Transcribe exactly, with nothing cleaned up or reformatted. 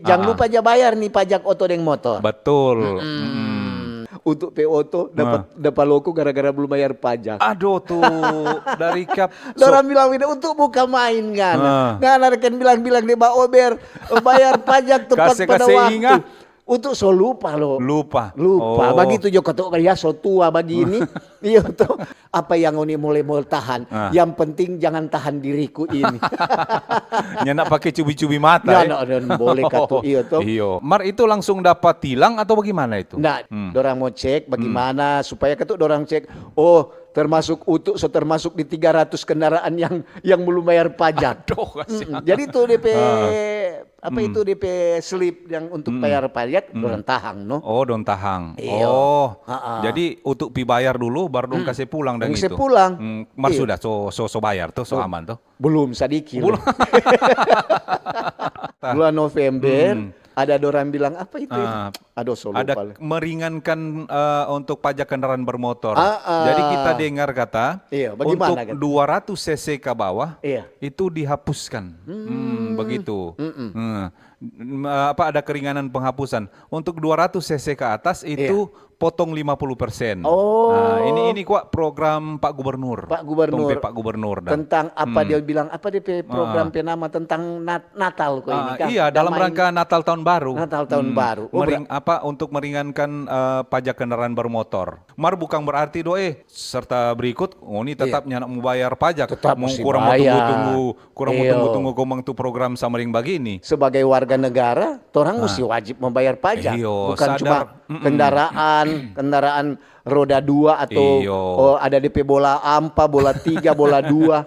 Jang lupa ja bayar ni pajak oto deng motor. Betul. Mm-mm. Untuk pe oto dapa, dapa loko gara-gara belum bayar pajak. Aduh, tu dari kap so- Dorang bilang ini untuk buka main ngana. Ngana rekan bilang-bilang dia ba ober, bayar pajak tepat pada waktu. Untuk so lupa lo. Lupa. Lupa. Oh. Bagitu jo katu ya, so tua bagini. Iyo to. Apa yang ngoni mulai mau tahan? Yang penting jangan tahan diriku ini. Nyanda pake cubi-cubi mata. Nyanda, eh? Boleh katu, iyo to. Iyo. Mar itu langsung dapat tilang atau bagaimana itu? Nah, dorang mau cek bagaimana supaya katu dorang cek, oh, termasuk utuk, so termasuk di tiga ratus kendaraan yang, yang belum bayar pajak. Aduh, kasihan. Jadi tu D P apa itu D P slip yang untuk bayar pajak, dorang tahang, no? Oh, dong tahang. Iyo. Oh, jadi untuk pi bayar dulu, baru dong kase pulang dan itu. Kase pulang. Mar sudah, so, so, so bayar tuh, so aman tuh. Belum sadiki. Belum. Bulan November, ada dorang bilang, apa itu? Aduh, so lupa. Ada meringankan, eh, untuk pajak kendaraan bermotor. Jadi kita dengar kata, untuk dua ratus C C ke bawah, itu dihapuskan. Hmm, begitu. Hmm. Apa, ada keringanan penghapusan. Untuk dua ratus C C ke atas itu potong lima puluh persen. Oh. Nah, ini, ini kwa program Pak Gubernur. Pak Gubernur. Tong pe Pak Gubernur dah. Tentang apa dia bilang, apa dia pe program pe nama tentang Nat-, Natal kwa ini kan? Iya, dalam rangka Natal Tahun Baru. Natal Tahun Baru. Oh, apa, untuk meringankan, eh, pajak kendaraan bermotor. Mar bukang berarti do, eh, serta berikut, ngoni tetap nyanda mo bayar pajak. Tetap musti bayar. Kurang mo tunggu-tunggu, kurang mo tunggu-tunggu komang tu program sama deng bagini. Sebagai warga negara, torang musti wajib membayar pajak. Iyo, bukan cuma kendaraan, kendaraan roda dua atau, oh, ada D P bola ampa, bola tiga, bola dua.